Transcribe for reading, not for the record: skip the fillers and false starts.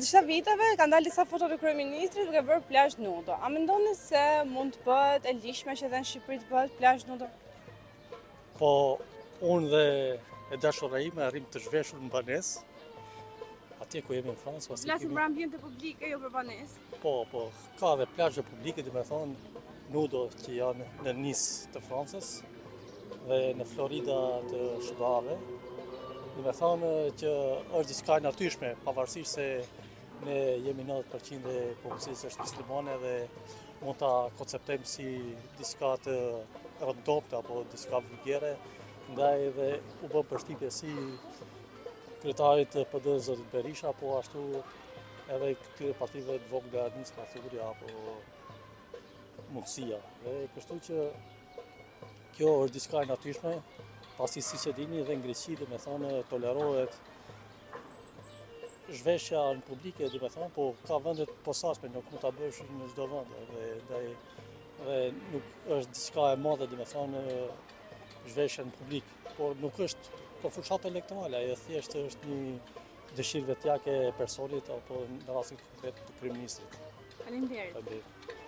Gjatë disa viteve kanë dalë disa foto të kryeministrit duke bërë plazh nudo. A mendoni se mund të bëhet e ligjshme që edhe në Shqipëri të bëhet plazh nudo? Po, unë dhe e dashura ime arrijmë të zhveshur në banesë, atje ku jemi në Francë, pasi Flasim kemi... për ambiente publike, jo për banesë. Po, po, ka dhe plazhe publike, domethënë, nudo që janë në Nis të Francës dhe në Florida të SHBA-ve. Domethënë që është diçka e natyrshme, pavarësisht se ne jemi 90% e popullsisë është muslimane dhe mund ta konceptojmë si diçka të rëndomtë apo diçka vulgere, ndaj edhe u bën përshtypje si kryetarit të PD zotit Berisha, po ashtu edhe këtyre partive të vogla Nisma Thurja apo Mundësia. Dhe kështu që kjo është diçka e natyrshme, pasi siç e dini dhe në Greqi, domethënë, tolerohet zhveshja në publike, domethënë, po ka vende të posaçme, nuk mund ta bësh në çdo vend, dhe, dhe, dhe nuk është diçka e madhe, domethënë, zhveshja në publik, por nuk është për fushatë elektorale, ajo thjesht është një dëshirë vetjake e personit apo në rastin konkret të kryeministrit. Faleminderit. Faleminderit.